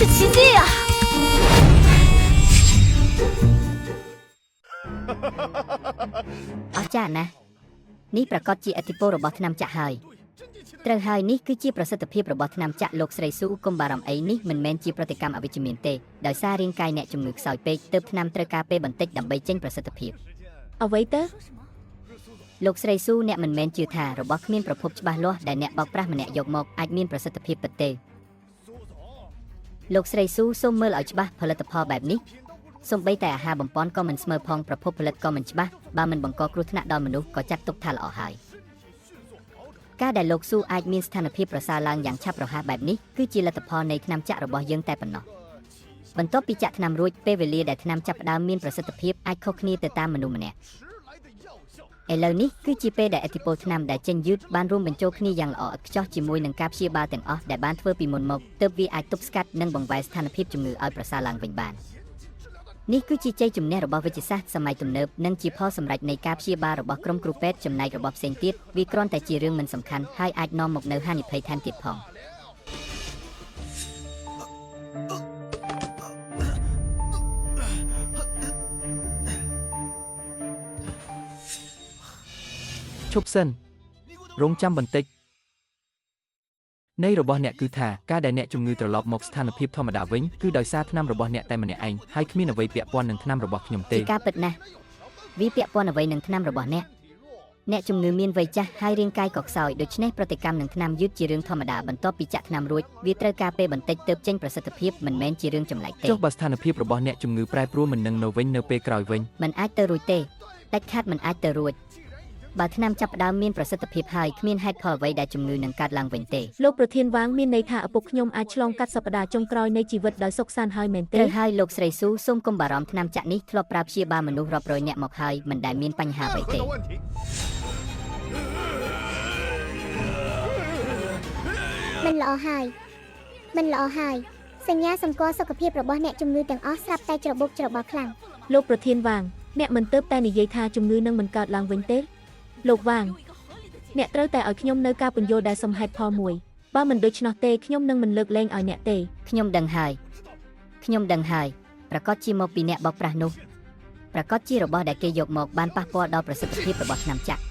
是奇迹呀！ អស្ចារ្យណាស់នេះប្រកាសជាអធិពលរបស់ថ្នាំចាក់ហើយត្រូវហើយនេះគឺជាប្រសិទ្ធភាពរបស់ថ្នាំចាក់លោកស្រីស៊ូកុំបារម្ភអីនេះមិនមែនជាប្រតិកម្មអវិជ្ជមានទេដោយសាររាងកាយអ្នកជំងឺខ្សោយពេកទើបថ្នាំត្រូវការពេលបន្តិចដើម្បីចេញប្រសិទ្ធភាព អ្វីទៅ លោកស្រីស៊ូអ្នកមិនមែនជឿថារបស់គ្មានប្រភពច្បាស់លាស់ដែលអ្នកបោកប្រាស់ម្នាក់យកមកអាចមានប្រសិទ្ធភាពពិតទេលោកស្រីស៊ូសូមមើលឲ្យច្បាស់ផលិតផលបែបនេះសូម្បីតែអាហារបំពន់ក៏មិនស្មើផងប្រភពផលិតក៏មិនច្បាស់បើមិនបង្កគ្រោះថ្នាក់ដល់មនុស្សក៏ចាត់ទុកថាល្អហើយការដែលលោកស៊ូអាចមានស្ថានភាពប្រសើរឡើងយ៉ាងឆាប់រហ័សបែបនេះគឺជាលទ្ធផលនៃថ្នាំចាក់របស់យើងតែប៉ុណ្ណោះបន្ទាប់ពីចាក់ថ្នាំរួចពេលវេលាដែលថ្នាំចាប់ផ្ដើមមានប្រសិទ្ធភាពអាចខុសគ្នាទៅតាមមនុស្សម្នាក់ ឥឡូវនេះគឺជាពេលដែលឥទ្ធិពលថ្នាំដែលចេញយឺតបានរួមបញ្ចូលគ្នាយ៉ាងល្អឥតខ្ចោះជាមួយនឹងការព្យាបាលទាំងអស់ដែលបានធ្វើពីមុនមកទើបវាអាចទប់ស្កាត់និងបង្វែរស្ថានភាពជំងឺឲ្យប្រសើរឡើងវិញបាននេះគឺជាជ័យជំនះរបស់វិទ្យាសាស្ត្រសម័យទំនើបនិងជាផលសម្រេចនៃការព្យាបាលរបស់ក្រុមគ្រូពេទ្យចំណែករបស់ផ្សេងទៀតវាគ្រាន់តែជារឿងមិនសំខាន់ហើយអាចនាំមកនូវហានិភ័យថែមទៀតផង ឈប់សិនរងចាំបន្តិចន័យរបស់អ្នកគឺថាការដែលអ្នកជំងឺត្រឡប់មកស្ថានភាពធម្មតាវិញគឺដោយសារថ្នាំរបស់អ្នកតែម្នាក់ឯងហើយគ្មានអ្វីពាក់ព័ន្ធនឹងថ្នាំរបស់ខ្ញុំទេ ជាការពិតណាស់វាពាក់ព័ន្ធអ្វីនឹងថ្នាំរបស់អ្នកអ្នកជំងឺមានវ័យចាស់ហើយរាងកាយក៏ខ្សោយដូច្នេះប្រតិកម្មនឹងថ្នាំយឺតជារឿងធម្មតាបន្ទាប់ពីចាក់ថ្នាំរួចវាត្រូវការពេលបន្តិចទើបចេញប្រសិទ្ធភាពមិនមែនជារឿងចម្លែកទេ ចុះបើស្ថានភាពរបស់អ្នកជំងឺប្រែប្រួលមិននឹងនៅវិញនៅពេលក្រោយវិញ មិនអាចទៅរួចទេដាច់ខាតមិនអាចទៅរួចបើថ្នាំចាប់ផ្ដើមមានប្រសិទ្ធភាពហើយគ្មានហេតុផលអ្វីដែលជំងឺនឹងកើតឡើងវិញទេ លោកប្រធានវាងមានន័យថាឪពុកខ្ញុំអាចឆ្លងកាត់សប្តាហ៍ចុងក្រោយនៃជីវិតដោយសុខសាន្តហើយមែនទេ ត្រូវហើយលោកស្រីស៊ូសូមកុំបារម្ភថ្នាំចាក់នេះធ្លាប់ប្រើព្យាបាលមនុស្សរាប់រយនាក់មកហើយមិនដែលមានបញ្ហាអ្វី 任 ទេ 何的问题。 មិនល្អហើយមិនល្អហើយសញ្ញាសម្គាល់សុខភាពរបស់អ្នកជំងឺទាំងអស់ស្រាប់តែច្របូកច្របល់ខ្លាំង លោកប្រធានវាងអ្នកមិនទៅតែនិយាយថាជំងឺនឹងមិនកើតឡើងវិញទេលោកវាងអ្នកត្រូវតែឲ្យខ្ញុំនៅការពន្យល់ដែលសមហេតុផលមួយបើមិនដូច្នោះទេខ្ញុំនឹងមិនលើកលែងឲ្យអ្នកទេ ខ្ញុំដឹងហើយខ្ញុំដឹងហើយប្រកាសជាមកពីអ្នកបោកប្រាស់នោះប្រកាសជារបស់ដែលគេយកមកបានប៉ះពាល់ដល់ប្រសិទ្ធភាពរបស់ថ្នាំចាក់